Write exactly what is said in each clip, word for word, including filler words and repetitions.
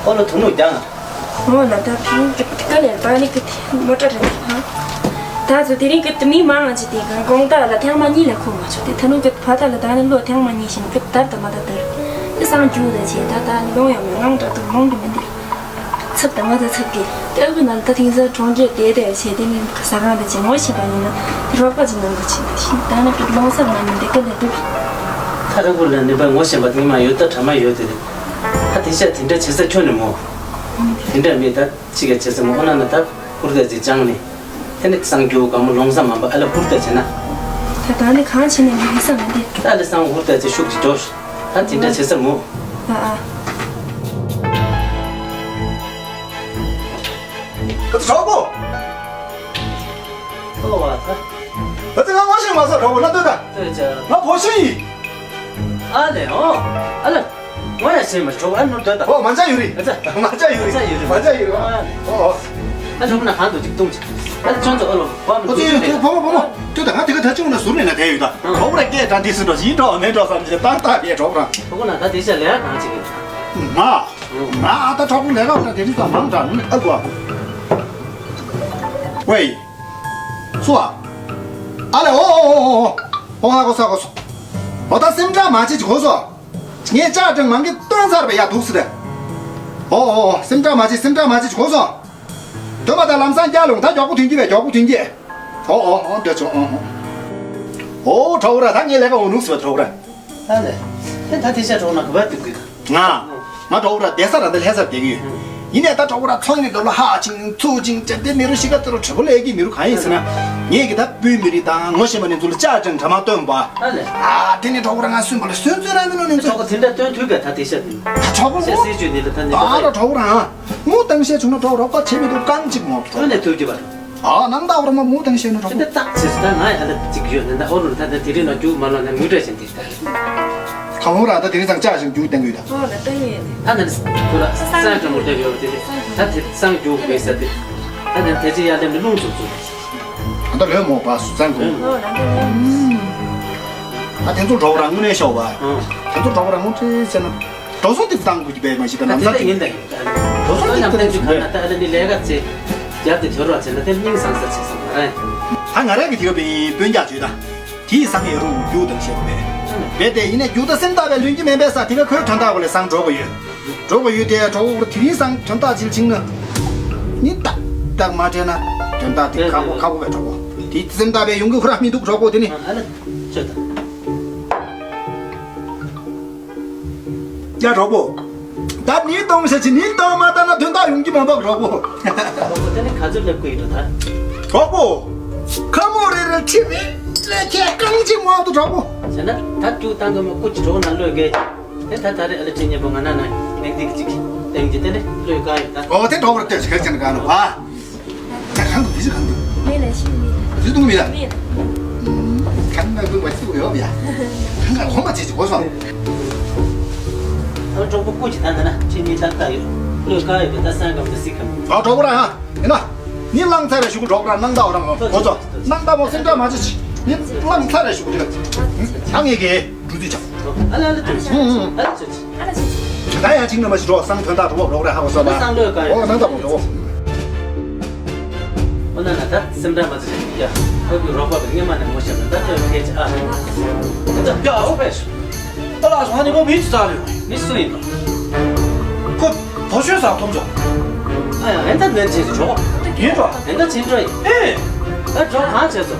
ཨོ་ལོ་དུ་ནུ་ཀྱང་། ཨོ་ལ་ད་དུ་ནུ་ཀི་ཀ་ལེ་པ་ནི་ཀི་མོ་ཊ་རེད་ཧ། ད་ཚོ་དེ་རིང་ཀི་དུ་མི་མང་ང་ཅི་དེ་གང་གོང་ད་ལ་ཐེངས་མ་གཉིས་ལ་ཁུག་མ་ཆོག་དེ་ད་ནུ་ཀི་ཕ་ད་ལ་ད་ནི་ལོ་ཐེངས་མ་གཉིས་ཤིང་ཀི་དར་ད་མ་ད་དར། དེ་སང་རྒྱུ་ད་ཆེ་ད་ད་ལོང་ཡོང་མི་ངང་དྲག་ཏུ་ལོང་གི་མི་འདི། ཚབ་དང་བ་དང་ཚབ་ཀྱི་སྟོད་གི་ནང་ད་ཐིང་ས་གྲོང་ཁྱེར་དེ་དེ་བྱས་དེ་ནི་ས་གང་དེ་བྱས་ངོ་ཤེས་པ་ཡིན་ན་དེ་རོགས་པ་ཅིག་གནང་དགོས་ཆེ་ད་ཤིང་ད་ནི་ཀི་ལོང་ས་མ་ནི་འདི་ཀི་ལེ་དུ། ཐ་ར་བུ་ལ་ནི་པ་ངོ་ཤེས་པ་དེ་མ་ཡོད་ད་གྲ་མ་ཡོད་དེ་རེད། ད་དེ་ཤ་དེ་འདྲ་བྱེད་ས་ཁྱོད་ནི་མོ། དེ་འདྲ་མེད་ད་ཅི་ག་བྱེད་ས་མོ་ཨོ་ན་ན་ད་ཧུར་ད་ཅིག་ཅང་ནི། དེ་ནི་སང་རྒྱུ་གང་མོ་ལོང་ས་མ་པ་ཨ་ལ་ཧུར་ད་བྱེད་ན། ད་ད་ནི་གང་བྱེད་ནི་མི་ས་མ་འདི། ད་ཨ་ལ་སང་ཧུར་ད་ཅིག་ཤུགས་ཀྱིས་འགྲོ། ད་དེ་འདྲ་བྱེད་ས་མོ། ཨ་ཨ། ཨ་ཙི་གྲོགས་པོ། ཨོ་བ་ད། ཨ་ཙི་ང་ངོ་ཤེས་མ་སོང་གྲོགས་པོ་ན་ལྟོས་ད། ལྟོས་ཅ། ང་བོ་ཤི་ཡིན། ཨ་ལེ་ཨོ། ཨ་ལེ། ངོ་ཡ་ཤེས་མ་གྲོགས་ཨ་ནོར་ལྟོས་ད། ཨོ་མ་འཇའ་ཡོད་རེད། ཨ་ཙི། མ་འཇའ་ཡོད་རེད། མ་འཇའ་ཡོད་རེད། མ་འཇའ་ཡོད་རེད། ཨ། ཨོ་ཨོ། ཨ་ལེ་ཁོ་ན་གང་དུ་ཅིག་ཏུང་ཅིག་ཨ་ལེ་ཁྱོད་ཚོ་ཨ་ལོ་བ་མོ་ཨ་ཙི་ཡོད་ཚོད་བ་མོ་བ་མོ་ལྟོས་ད། ང་དེ་ག་ད་ཅི་འོ་ན་ཟུར་ནས་ན་དེ་ཡོད་ད། ཨ། གྲོགས་པོ་ར་སྐད་གྲགས་འདི་སུ་འགྲོ་ཡིན་འགྲོ་མེད་འགྲོ་བསམ་གྱི་ཏག་ཏག་ཡས་གྲོགས་པོ་ར། ཁོ་ན་ད་དེ་ཤ་ལས་གང་ཅིག་ཡོད། ང་། ང་ཨ་ད་གྲོགས་པོ་ལས་ཀ་ལ་དེ་རིང་ཙམ་མང་དྲགས་ནི་ཨ་གོ། ཝེ། སུ་ཨ། ཨ་ལེ་ཨོ་ཨོ་ཨོ་ཨོ། ཨོ་ཧ་གོ་ས་གོ་སོ། ཨོ་ད་སེམས་ཁྲལ་མ་བྱེད་ཅིག་གོ་སོ། ངས་ལྕགས་ཀྲང་མང་གི་བཏོན་ཚར་བས་ཡ་འདུག་སི་རེད། ཨོ་ཨོ་ཨོ་སེམས་ཁྲལ་མ་བྱེད་སེམས་ཁྲལ་མ་བྱེད་ཅིག་གོ་སོ། འདོད་པ་དང་ལམ་སང་བསྐྱར་ལོང་ད་མགྱོགས་པོ་ཐོན་གྱི་བས་མགྱོགས་པོ་ཐོན་གྱི། ཨོ་ཨོ་ཨོ་འདོད་ཆོག་ཨོ་ཨོ། ཨོ་གྲོགས་པོ་ར་ད་ངའི་ལས་ཀ་འོ་ནུག་སི་བ་གྲོགས་པོ་ར། ད་ལས། ཁྱེད་ད་དེ་ཤ་གྲོགས་ན་ག་བ་འདུག་གི། ང་། ང་གྲོགས་པོ་ར་བསྡད་ས་ར་འདི་ལྷ་སར་བསྡད་ཀྱི་ཡོད། ཡིན་ནའི་ད་གྲོགས་པོ་ར་ཚོང་གི་འདོད་ལ་ཧ་ཅིང་ཚུགས་ཅིང་དྲན་དེ་མི་རུ་ཤི་ཁ་ཏི་རུ་གྲི་པོ་ལས་ཀྱི་མི་རུ་གང་ཡིན་ཟེར་ན། ངས་ཀྱི་ད་སྤུན་མི་རིགས་དང་ངོ་ཤེས་པ་ནི་ཚོ་ལ་ལྕགས་ཀྲང་འདྲ་མ་སྟོན་པ། ཨ་ལས། ཨ་དེ་ནི་གྲོགས་པོ་ར་ང་སུན་པ་ལ་སུན་ཚོད་ར་མི་ནོ་ནི་ཚོ། གྲོགས་པོ་དེ་འདྲ་སྟོན་ཐུབ་ག་ད་དེ་ཤ་དེ། ད་གྲོགས་པོ་ཤ་ངོ་སྲིད་ཅུ་ནི་ལ་ད་ནི་ད་ད་ད་གྲོགས་པོ་ར་ང་། ངུ་དང་ཤེས་བྱུང་ན་གྲོགས་རོགས་པ་བྱེད་མི་འདུག་རྐང་གཅིག་ངོ་གྲོགས། ཨ་ནི་ཐུབ་ཀྱི་བ། ཨ་ནང་ད་འོ་ར་མ་མུ་དང་ཤེས་ན་ཁྲོ། ཅི་འདྲ་རྟགས་ཆེ་སུ་ད་ང་ཡ་ལ་ཅིག་ཡོད་ནི་ད་ཨོ་རུ་ད་ད་དེ་རིང་ན་རྒྱུག་མ་ལོ་ན་མུ་འདྲ་ཞིག་འདི་ད། ཁ་ཧོ་ར་ད་དེ་རིང་ཚང་ཅག་ཞིག་རྒྱུག་བསྟན་གི་ཡོད་ད། ཨོ་ལ་བསྟན་གི་ཡོད་ནི། ད་ནི་ཁོ་ལ་སང་ཀྲང་མོ་ལྟ་ཡོད་དེ་ད་དེ་སང་རྒྱུག་དགོས་ས་དེ། ད་ནི་དེ་ཅི་ཡ་ལེམ་ནི་རླུང་ཚུགས་ཚུགས། ད་ལོས་མོ་པ་སུ་ཚང་གོ། ཨོ་ལ་ད་ལོས། ད་དེ་ཚོ་འགྲོ་བ་རང་ངུ་ནས་ཤོག་བ། ཨོ། དེ་ཚོ་འགྲོ་བ་རང་ངུ་ཁྲེ་ཟེར་ན། འགྲོ་སོང་དེ་བཏང་དགོས་ཀྱི་བས་མ་གཞི་ད་ནམ་ད་ཟ་དེ་ཡིན་ད་ཡིན། འགྲོ་སོང་དེ་མཉམ་བཏང་རྒྱུ་ག་ན་ད་ཨ་ལ་ནི་ལས་ཀ་ཚེ་རྒྱབ་དེ་དོར་བ་བྱས་ན་དེ་སྙིང་སང་ས་བྱེད་སོང་ཨ། ད་ང་རང་གི་དེ་ག་བའི་སྤུན་ཀྱག་བརྗོད་ད། དེའི་སང་ཡ་རུ་རྒྱུག་དང་བཤད་པ་བས། བས་དེ་ཡིན་ནས་རྒྱུག་ད་སེམས་ཐག་པའི་ལུས་ཀྱི་མེད་པས་ས་དེ་ག་ཁོའི་དོན་དག་གོ་ལས་སང་འགྲོ་གི་ཡོད། འགྲོ་གི་ཡོད་དེ་གྲོགས་པོ་དེ་རིང་སང་དོན་དག་ཅིག་ཕྱིན་ན། ནི་ཏག་ཏག་མ་སྤྲད་ན་དོན་དག་དེ་ཁག་པོ་ཁག་པོ་བས་གྲོགས་པོ། དེ་སེམས་ཐག་པའི་ཡོང་གི་ཁོ་ར་མི་འདུག་གྲོགས་པོ་དེ་ནི། ཨ་ལ་ཚོད་ད། ཡ་གྲོགས་པོ། ད་ནི་གཏོང་བྱ་ཆི་ནི་གཏོང་མ་ད་ན་དོན་དག་ཡོང་གི་མ་འབབ་གྲོགས་པོ། གྲོགས་པོ་དེ་ནི་ག་ཚོད་སླེབས་ཀྱི་ཡོད་ད། གྲོགས་པོ། ཁ་མོ་རེ་རེ་ཁྲི་རེ་ལས་ཁྱེད་རྐང་གཅིག་མ་འདུག་གྲོགས་པོ། བྱས་ན་ད་ཀྱུ་བཏང་གི་མ་ཀུ་ཅི་གྲོགས་ན་ལོས་གས། དེ་ད་ད་རེ་ཨ་ལ་ཁྲི་ཉེ་པོ་ང་ན་ན་ངས་འདི་གཅིག་སྟེང་གི་དེ་ནི་ལོས་ག་ཡོད་ད། ཨོ་དེ་གྲོགས་པོ་ལྟོས་ཤིག་ཁ་ཅན་ག་ནོ་བ། ད་གང་དུ་མི་ཞིག་གང་དུ། མེད་ལ་ཤི་མེད། ཞི་དུང་མི་ལ། མེད། གང་ན་ཀུན་པ་ཤི་དགོས་ཡོད་ཡ། གང་ན་ཧོ་མ་བྱེད་ཅིག་གོ་སོང་། ཨ་གྲོགས་པོ་སྐུ་ཅི་ད་ན་ན་ཁྲི་ཉེ་ཏག་ཏག་ཡོད། ལོས་ག་ཡོད་པའི་ད་སང་གམ་ད་སི་གམ། ཨ་གྲོགས་པོ་ར་ཧ། ཡིན་ན། ནི་གླང་ཚ་རེ་ཞུ་གི་གྲོགས་པོ་ར་སྣང་དག་ར་མ་གོ་ཚོ། སྣང་དག་མོ་སེམས་ཁྲལ་མ་བྱེད་ཅིག་ནི་གླང་ཚ་རེ་ཞུ་གི་རེད། ཨ་ངེས་ཀྱི་འགྲོ་དུས་ཆགས། ཨ་ལ་ཨ་ལ་ཨ་ལ་ཨ་ལ། ད་ཡང་གཅིག་ནི་མ་ཞིག་འགྲོ་སང་དོན་དག་གྲོགས་པོ་ར་ཧ་གོ་ས་ལ། སང་ལོས་ག་ཡོད། ཨོ་སྣང་དག་མོ་འགྲོ། ཨོ་ན་ན་ད་སེམས་ཁྲལ་མ་བྱེད་ཅིག་ཡ། ཁོ་གི་རོགས་པ་གི་སྔས་མ་ནས་ངོ་ཤེས་ན་ད་ལྟོས་ཁྱེད་ཅི་ཨ། ད་ཡ་ཨོ་བས། ཨ་ལ་སང་ནི་མོ་མི་ཅི་ཙག་ལེ། མི་སུ་ཡིན་པ། ཁོ་བོ་ཤོད་ས་ཐོམ་ཆོག་ཨ་ཡ་ཨེ་ད་ནན་ཆེ་ཆོག་ཡིན་པ། ཨེ་ད་ཆིན་ཀྲོ་ཡིན། ཨེ། ད་ཇོ་གང་བྱས་སོ།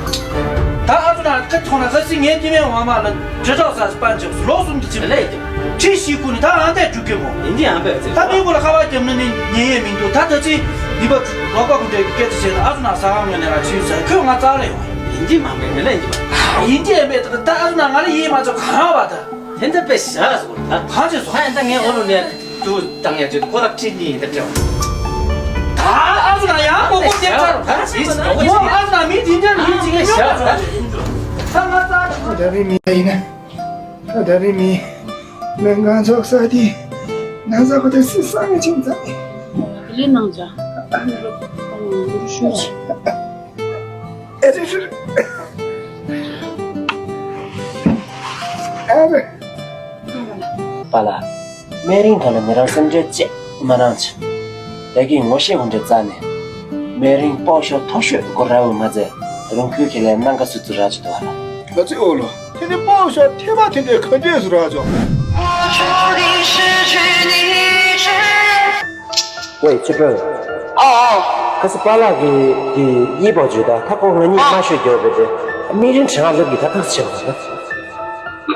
ད་ཨ་ཚོ་ན་ཁ་ཐོག་ན་ཁ་སི་ངའི་སྐྱེ་དམན་ཝང་མ་ལ་དྲིལ་བསྒྲགས་ས་སྤན་ཆོག་ལོ་གསུམ་གྱི་ཕྱིར་ལས་ཀྱང་ཁྲི་ཤི་ཁུ་ནི་ད་ཨ་འདས་འཇུག་གི་མོ། ཡིན་གྱི་ཨ་འབད་ཚེ་ད་མི་གུ་ལ་ཁ་བ་རྒྱབ་ན་ནི་ཉན་ཡས་མི་འདུག་ད་ད་ཅི་འདི་པ་ལོག་པ་གུ་འདྲའི་སྐད་ཆ་བྱས་ན་ཨ་ཚོ་ན་ཟ་ཁང་ངོས་ནས་ར་ཕྱིན་ཟ་ཁོས་ང་རྩ་ལ་ཡོང་། ཡིན་གྱི་མ་འབད་མི་ལས་ཡིན་གྱི་མ། ཡིན་གྱི་ཨ་འབད་ད་ད་ཨ་ཚོ་ན་ང་ལ་ཡིད་མ་ཆོག་གང་བ་ད། དེ་འདྲ་དཔེ་བཞག་ཟེར་གོ་ད། གང་བྱས་སོང་། ད་ཡིན་ད་ངས་ཨོ་ལོ་ནས་དུ་བཏང་ཡ་ཅིག་ཁོ་ར་ཁྲིད་ནི་ཡིན་ད་དྲན། ད་ཨ་ཚོ་ན་ཡང་མགོ་སྐོར་རྒྱབ་ཚར། ད་ཅིག་ཨོ་ཨ་ཚོ་ན་མི་དེ་འདྲ་མི་ཅིག་ཉོ་ད་ང་ད་འདྲ་བའི་མི་ཡིན་ན། ད་འདྲ་བའི་མི་སྨན་ཁང་ཚོགས་ས་དེ་ན་ཚ་ཁོ་ད་སི་སང་ཆིང་ཚ། ལི་ནང་ཚ། ཨ་ནི་ལོ་ཁོང་ལོ་ཤུ་ཆི། ཨ་རེ་རེ། ཨ་རེ། པཱ་ལགས། སྨན་རིན་གོང་ལ་ཉེ་རང་སེམས་ཁྲལ་ཅེས་མ་གནང་ཆེ། ད་གིན་ངོ་ཤེས་འོང་འདྲ་རྩ་ནས། སྨན་རིན་པའོ་ཤོ་མཐོ་ཤོས་སྒོ་ར་བུ་མ་ཚད་རང་ཁུལ་ཁེ་ལས་གནང་ག་སུ་ཚུ་ར་ཆུ་དོ་ར། ག་ཚོད་འོ་ལོ། དེ་ནི་པའོ་ཤོ་ཐེ་བ་དེ་འདྲའི་ག་འདྲས་སུ་ར་ཆོ། ཝེ་ཅི་པོ། ཨ་ཨ། ཁ་སི་པཱ་ལགས་ཀྱིས་དེ་ཡིད་པའོ་བརྗོད་ད་ཁ་ཁོང་ང་གཉིས་མ་ཤོད་རྒྱོབ་པས་དེ་སྨན་རིན་དྲང་ལབ་ཀྱི་ད་ཐག་ཆད་པ་ད།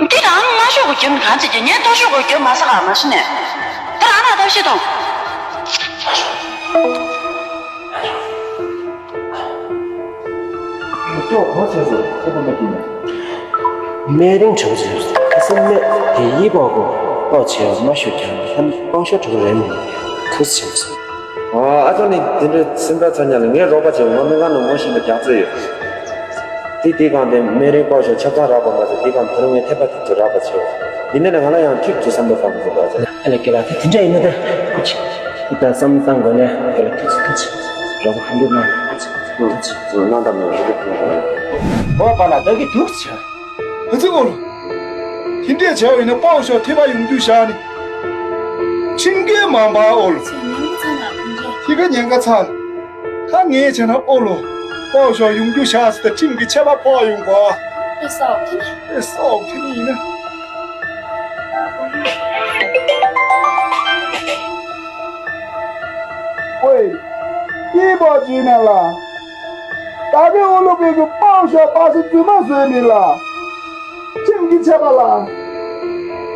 འདི་རང་མ་ཤོག་གོ་རྒྱུ་མི་གང་ཚེ་རྒྱུ་ངས་ཏོ་ཤོག་གོ་རྒྱུ་མ་ས་ག་མ་ཤི་ནས། ད་རང་ལ་ཏོ་ཤི་དང་། ཅོག་གོ་ཆེ་སོ་ཁོ་པོ་མ་ཀིན་ནས། སྨན་རིན་གྲོགས་ཟེར་ཁ་སི་སྨན་དེ་ཡིད་པའོ་གོ་ཏོ་ཆེ་བ་མ་ཤོད་ཀྱང་ཧན་ཏོ་ཤོ་གྲོགས་རེད་མོ་ཁུ་སི་ཆེ་སོ། ཨ་ཨ་ཅོ་ནི་དེ་འདྲའི་སེམས་ཐག་ཚ་ཉག་ལ་ངས་རོགས་པ་བྱེད་ང་མི་ང་ནང་ངོ་ཤེས་པ་རྒྱག་རྩོད་ཡོད། དེ་དེ་གང་དེ་སྨན་རིན་པའོ་ཤོ་ཆ་ཚང་རག་པ་མ་ཟད་དེ་གང་དེ་རུ་ངས་ཐེ་པ་དེ་ཚོ་རག་པ་བྱེད། དེ་ནས་ང་ལ་ཡང་ཁྲིག་ཚོ་བསམ་བློ་བཏང་དགོས་པ་ཟེར། ཨ་ལེ་ཀེ་ལ་དེ་དེ་འདྲ་ཡིན་ན་ད་ཁུ་ཆི། ད་བསམ་བློ་བཏང་དགོས་ནས་ཀེ་ལ་ཐུགས་ཆེ་ཐུགས་ཆེ། རོགས་པ་ཧམ་པོ་གནང་ཐུགས་ཆེ་ཐུགས་ཆེ། གནང་དང་མེད་རེད། ཨོ་པ་ལ་ད་གི་ཐུགས་ཆེ། ཨ་ཙི་ཨོ་ལོ། དེ་འདྲས་བྱས་པ་ཡིན་ན་པའོ་ཤོ་ཐེ་པ་ཡོང་རྒྱུ་བཞག་ནི། ཁྲིམས་འགལ་མང་པ་ཨོ་ལོ། ཁྱི་ཁ་ཉེན་ཁ་ཚ་ལ། ད་ངས་བྱས་ན་ཨོ་ལོ། པའོ་ཤོ་ཡོང་རྒྱུ་བཞག་ཟེར་ཏེ་ཁྲིམས་ཀྱི་ཆད་པ་ཕོག་ཡོང་གོ། ཨེ་སོག་ཁྱི་ནི། ཨེ་སོག་ཁྱི་ནི་ཡིན་ན། ཝེ། སྐྱེས་པ་བྱས་ན་ལ། ད་གའི་ཨོ་ལོ་པའི་གི་པའོ་ཤོ་པ་སི་རྫུན་མ་བཟོས་ནི་ལ། ཁྱིམ་གྱི་ཆད་པ་ལ།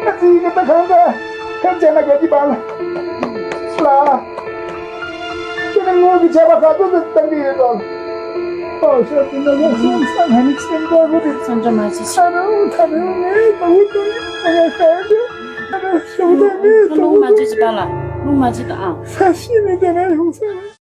ཨ་ཙི་གི་ད་གང་ག་ཁྱིམ་བྱས་ན་ག་གི་པ་ལ། ལ། ཁྱེད་ནི་དངུལ་གྱི་ཆད་པ་ག་ཚོད་ཙམ་བཏང་གི་ཡོད་དམ། པའོ་ཤོ་དེ་ན་ལ་སོང་ས་ང་ནི་སེམས་དགའ་བོ་རེད། སེམས་ཁྲལ་མ་བྱེད། ད་རུང་ད་རུང་ངས་ད་འུ་ཐུག་ནི་ང་ཡང་ཤར་འདུག་ད་རུང་ཞུ་ད་ངས་ད་རུང་ད་རུང་། རླུང་མ་བྱེད་ཅི་པ་ལ། རླུང་མ་བྱེད་ད་ཨ། ས་ཤི་ནི་དེ་ན་ཡོང་ས་རེད།